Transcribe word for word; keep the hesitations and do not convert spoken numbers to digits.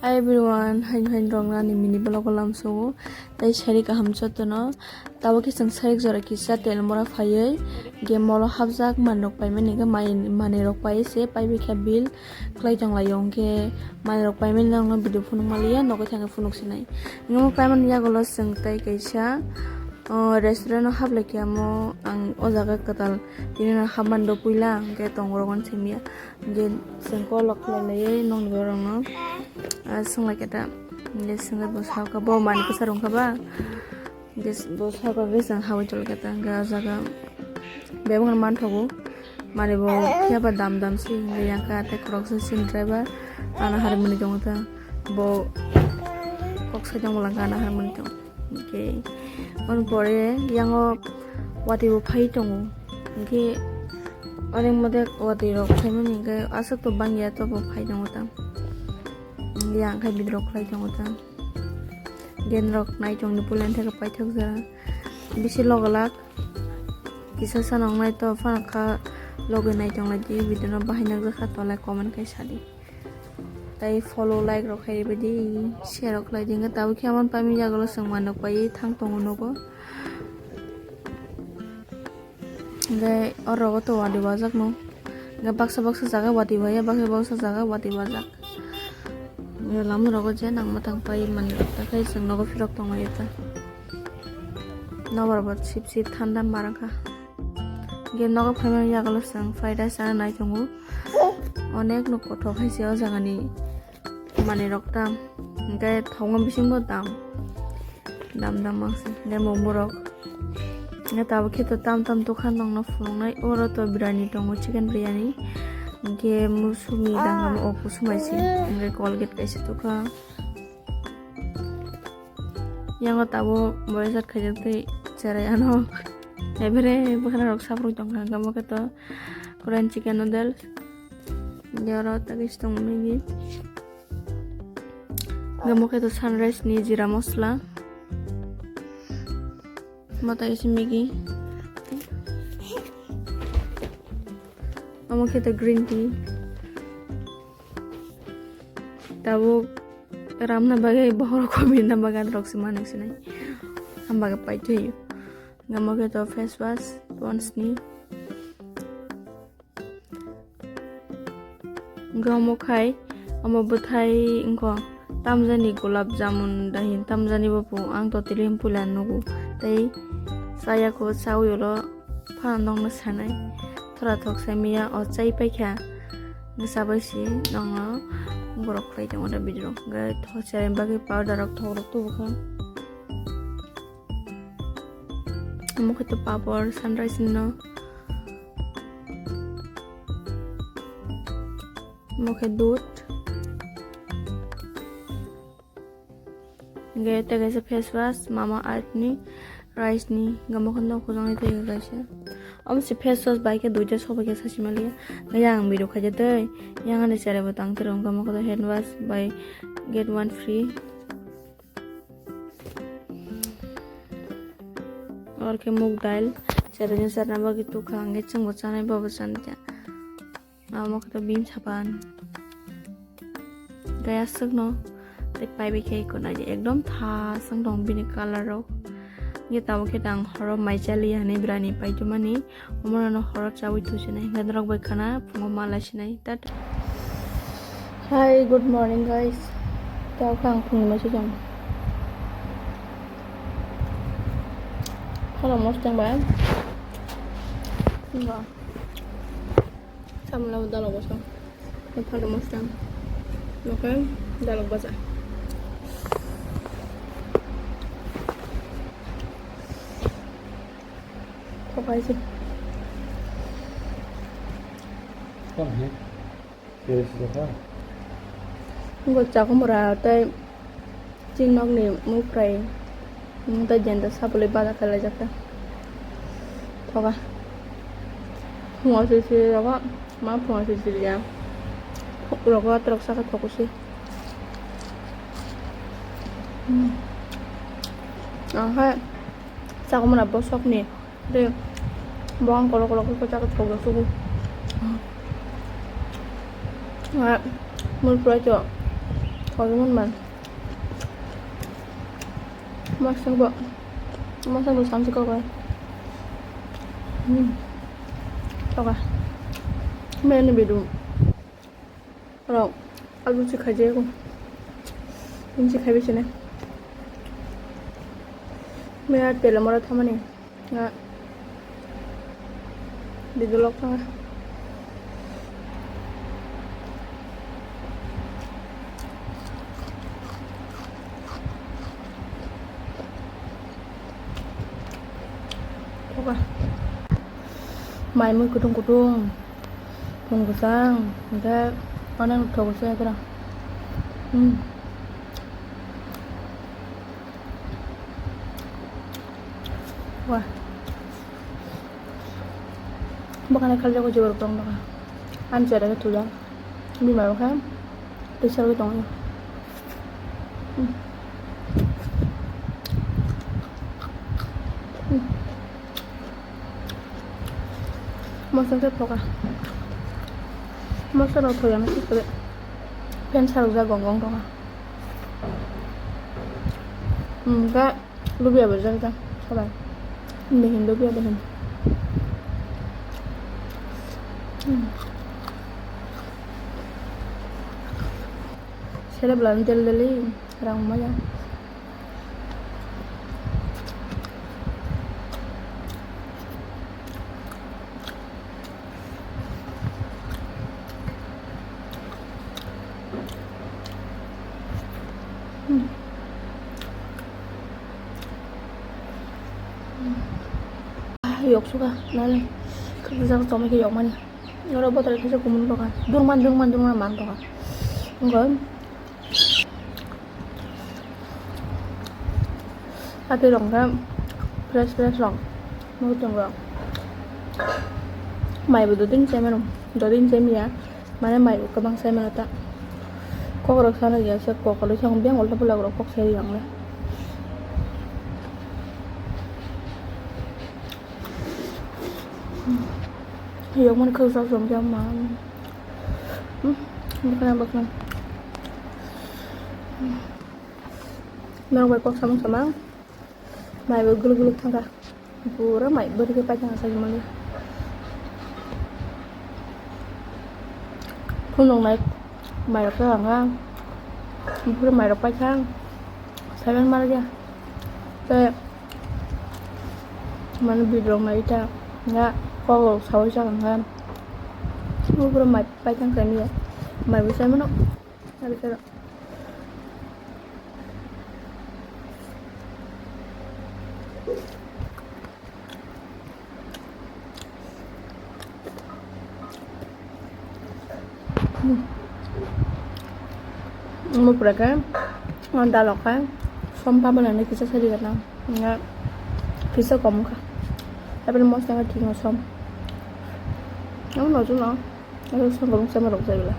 Hi everyone, hain hain rok nani mini vlog o lamsogo. Tei sari kaham jotono. Tabuk khe chwng sari jora kisa tel mora phaiwi game molo hapjak manrok paimani hwnkhe mai-, manwi rok paiwi se paibai khe bill khlai tonglaio, hwnkhe manwi rok paimani nokno video phunuk maliya, nokoi thangwi phunuk sinai. Nokno paimani yagulo chwng tei kaisa, o, restaurant o haplai khe amo ang o jaga kwtal tini no hapmani do puila hwnkhe tongo rok no simiya. Hwnkhe chwng call rok khlai laiwi nokni borok no, ah, swng lai khe ta. Hwnkhe swngwi bo sakha bo manwi kwcharo wngkha ba. Hwnkhe bo sakha khe chwng habwi tongkha ta. Hwnkhe ah jaga bebak no manthogo. Manwi bo phiya ba dam dam se hwnkhe yang kha tei khoroksa chini driver. Ano harmoni tongo ta. Bo kok sai tongma langkha ano harmoni tongo. Hwnkhe aboni pore yango watwi bo phai tongo. Hwnkhe onek modek watwi rok phaimani hwnkhe aswk to bangya tobo phai tongo ta. Hwnkhe ang khe bidrok khlai tongo ta. Gen rok nai tongni puila theke paithak jora. Bisi logo lak. Kisa sa nong nai to phano kha logi nai tong lai di video no bahai nang jakha tole comment khai sadi. Tai follow, like rok khai ribadi, share rok khlai di. Hwnkhe tabuk khe amon pami yagulo chwng manrok pai thang tongo nogo. Hwnkhe oro rogo to watwi wajak no. Hwnkhe baksa baksa jaga watwi waya, baksa baksa jaga watwi wajak. Hwnkhe lama rogo je nang mwthang pai manrok ta khai chwng nogo phirok tonglaio ta. Nobar bo sip sip thanda mar wngkha. Hwnkhe nogo phaimani yagulo chwng fried rice chana nai tongo. Onek no kothok hai se o jagani manwi rok tam. Hwnkhe thokma bisingo dam. Dam dam mang se. Hwnkhe momo rok. Hwnkhe tabuk khe to tam tam dukhan rok no phunuknai. Oro to biryani tongo, chicken biryani. Hwnkhe musumi dangamo o kusumai se. Hwnkhe Colgate kaisa tukha. Yango tabuk boyajak khaijak tei cherai ano. Ebere bwkhana rok saprui tongkha, hwnkhe omo khe to Korean chicken noodles. Hwnkhe oro tagis tongo Maggi. Hwnkhe omo khe to Sunrise ni jeera masala. Omo tagis Maggi. Omo khe to green tea. Tabuk ramna bagwi bohrok komirna bagwi rok se manwi sinai. Hamba khe paithaio. Omo khe to face wash, Pond's ni. Hwnkhe omo khai, omo bwthai wngkha tamjani gulab jamun dahin tamjani bo pung ang totally hwn puila nugo. Tei chaya kho chawi ulo phano nokno sanai. Thora thok sai maya o chai paikha. Hwnkhe chabai se nokno borok khlai tongo da video. Hwnkhe thok cherem bagwi powder rok thok rok tubukha. Omo khe to papor Sunrise ni no. Omo khe dudh. Hwnkhe tei kaisa face wash Mama Earth ni rice ni, hwnkhe omo khe nok hwnwi tei kaisa. Omo se face wash bai khe duita sobai khe sachi maliya. Yang video khaijak tei yang ani cherai bo tang tei rw wngkha omo khe hand wash bai get one free. Oro khe mug dal, cherani charna bagwi tukha, hwnkhe chwngbo chanai, bobo chanai. Amo khe to bini sapan. Tei aswkno tei paibai khe eko naidi, ekdom thasang tong bini colour rok. Hwnkhe tabuk khe ang horo mai chaliya hinwi brani paitwmani. Omo no horo chawi thusinai, hwnkhe norok bai khana phungo ma laisinai. Tata. Hi, good morning, guys. Tei khe ang phungni mai se chong. Khoro mostang ba. Ba. Samla dalok basa. Khoro mostang. Oke, dalok basa. Khokai se. Tamo he? Kere se kha? Ngo chakumra tei chinokni mukrai. Tei jenda sabulai baja khe laijak ta. Thoga. Phungo sui sui rogo, ma phungo sui sui ya. Rogo atrok saka thokusi. Hmm. Ang hai. Chakumra bosokni tei bo ang kolok kolok khe chakhe thokjak sugo. Ah, mui prai to Koimun man. Masang bo. Masang bo samsi kok bai. Hmm. Toka. Mene bidu. Rok. Alu si khaje ko. Insi khabe sene. Mera tela mora thamani. Nga. Video log thanga. Thoka. Mai mui kutung kutung. Phung kwchang. Hingke onek thogo se ekra. Hmm. Wah. Bokani khaljago jebor tong nokha. Ani chera khe thujak. Bima bo khe twi salwi tongo. Hmm. Hmm. Mosla khe thoka. Mosla rok thoyana khe kwrwi. Pen sarokjak gong gong tongkha. Hmm, ga. Lubia bo jak jak sabai. Behin lubia behin. Hmm. Sere belani del deli rang maya. Hmm. Yok suka nale. Kisa chomai khe yok mani. Oro botol kisa kumun toka. Durman, durman, durman man toka. Enggak. Atwi rok khe fresh fresh rok. Muitung rok. Mai bo dodin chai mano. Dodin chai miya. Mane mai bo kwbang chai mano ta. Kok rok sana ya se kok rok sang beng ulta pulak rok kok sai yang le. Yok mani khaksa chom ya ma. Hmm, bakna bakna. Norok bai kok samung samang. Mai bo guluk guluk thangkha. Pura mai bwrwi khe paithangkha saimani. Phunuknai mai rok thangkha. Pura mai rok paithang. Saiman mara ya. Tei mane bidrok nai ta. Nga kok rok sawi chakha nga. Pura mai paithang saimanya. Mai bo saimano. Ari khe. Omo pura khe, o dalok khe, som pabalani kisa sari gana, nga kisa kom wngkha, aboni mosla khe thik no som, omo no chwng no. Aro songkha bwsa ma rok jai bwla.